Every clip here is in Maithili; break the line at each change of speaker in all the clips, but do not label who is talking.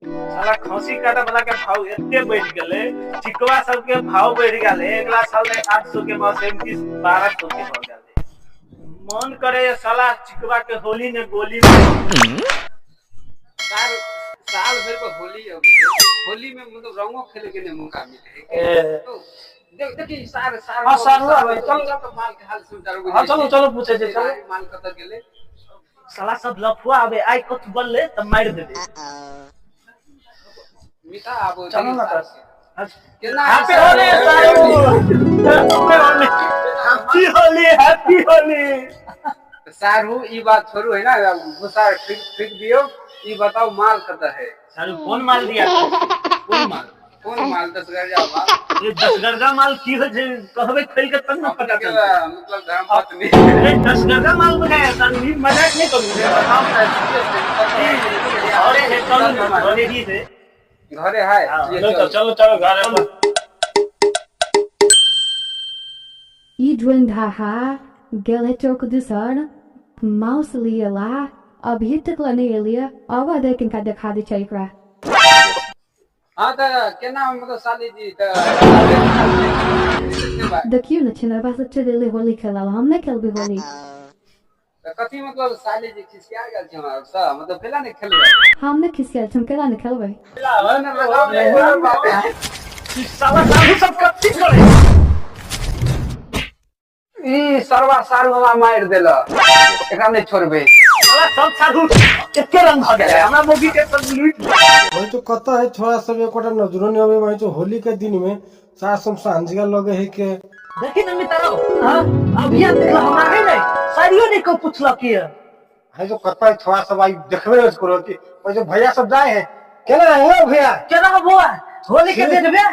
साला खसी काटे वाला के भाव एते बढ़ गेले, चिकवा सब के भाव बढ़ गेले। अगला साल में 800 के भाव से 1200 के हो गेले। मन करे ये साला चिकवा के होली ने गोली मार।
साल साल भर पर होली अबै है, होली में मतलब रंगो खेले के नहीं मौका मिले है। तो देख देखी सार सार।
हाँ, सार हुआ भाई, चल।
चल तो माल के हाल समाचार बुझै
हाँ, चलो
छी।
चलो पूछे छै, चलो।
माल कतऽ गेलै?
साला सब लफुआ आबे आई कत बोलले त मार देबे।
मीठा आबो।
चलो ना
सार
तऽ।
के। केना
हैप्पी होली सारू, happy Holi, happy Holi, happy Holi.
सारू ई बात छोड़ू है ना, गुस्सा ठीक ठीक दियो। ई बताओ माल कतऽ है?
सारू कौन माल दिया? कौन माल?
कोन माल? 10 गरजा माल।
ये 10 गरजा माल की हो छै कहबे खोल के तब ना पता
अपने के
चलतै।
मतलब धर्म पत्नी।
ए 10 गरजा माल बनाया सारू, ई मजाक नहीं करू। अरे हे चलू ना, घरे ही है।
घरे है।
हाँ,
ये
चलो
चलो।
चलो चलो घरे पर।
Idrandaha, Geletok Mausoleala, Abhitaklanelia, Awadekin Kadakadi Chakra.
हाँ तऽ केना मतलब साली जी तऽ
The Kunachina Basachili Holy Kala, Hamnekel Biholi.
तऽ कथी मतलब साली जी खिसिया गेल छै हमरा से, मतलब केना नहि खेलबै?
Hamne Kisiel Tumkela Kelway.
साला सारू सब कथी करे?
ई सरवा सारू हमरा मारि देलक, एकरा नहि छोड़बै।
साला सब साधु एके रंग भ गेलै, हमरा मौगी के सब लूट।
वही तो कत है छोरा सब, एकोटा नजरो नहीं अबे। वही तो होली के दिन में सार सब सांझ लगे है के।
देखी न मितारो, हां अभी देखला हमरा है नहीं सारियो नहीं को पूछलक की
है जो कत है छोरा सब आई देखबे नहीं करो कि वही जो भैया सब जाए है केना है हो भैया?
केना हो बुआ, होली के दिन में?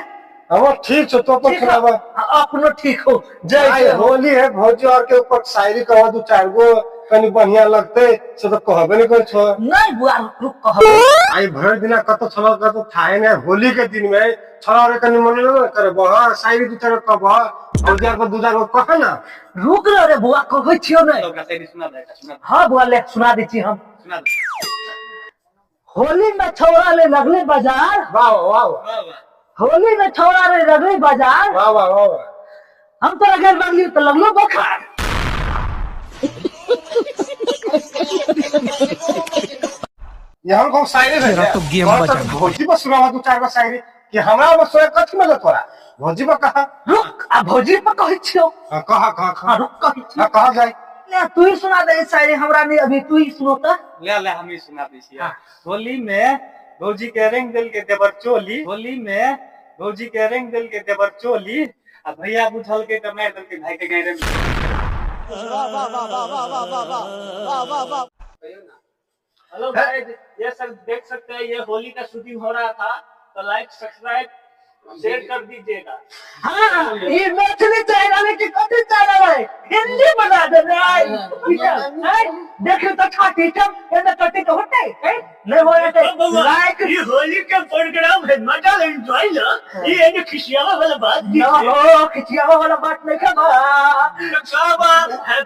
हम ठीक छो, तो अपन
ठीक हो।
सुनाबा।
हाँ, अपनो ठीक हो जय
आई
जय हो।
होली है, भौजी और के ऊपर शायरी कहो दू चार गो कनी बढ़िया लगते से तो कहबे नहीं कर छो।
नहीं बुआ, रुक रुक कहबे।
आई भर दिना कत छलो कत थाए ने, होली के दिन में छोरा और कनी मन न करे बह शायरी दू चार गो कहबह, भौजी और के दू चार गो कह ना।
रुक रे रे बुआ, कहै छियो नहीं।
ओकरा शायरी सुना दे, सुना दे।
हाँ बुआ, ले सुना दै छी हम।
सुना दे।
होली में छौड़ा ले लगले बाजार।
वाह वाह वाह।
होली में छौड़ा ले लगले बाजार।
वाह वाह वाह वाह।
हम तो लगे लगली तो लगलो बोखार।
यहाँ कौन शायरी है
तो गेम
और
बचा।
भौजी पर सुनावा तू चार गो शायरी कि हमरा बस सोए कथी में तोरा भौजी पर कहा।
रुक, आ भौजी पर कहै छियो।
हाँ, कहा कहा कहा।
हाँ रुक कहै छियो।
हाँ, कहा जाए।
ले तू ही सुना दे शायरी, हमरा नहीं अभी तू ही सुनो त।
ले ले हम ही सुना दै छियै। होली में भौजी के रंग देल के देवर चोली, होली में भौजी के रंग देल के देवर चोली, आ भैया बुझल के तऽ मारि देलकै भाई के गाड़ि में।
हेलो गाइस, ये सब देख सकते हैं, ये होली का शूटिंग हो रहा था, तो लाइक सब्सक्राइब शेयर कर दीजिएगा। हाँ ये मैथिली चैनल की कथी चैनल है, हिंदी बना दे रे। देख तो छाती चम एने कटी के होते नहीं होए ते लाइक। ये होली के प्रोग्राम है, मजा एंजॉय लो। ये एने खिसियावा वाला बात ना हो, खिसियावा वाला बात नहीं खबा। क्या बात है।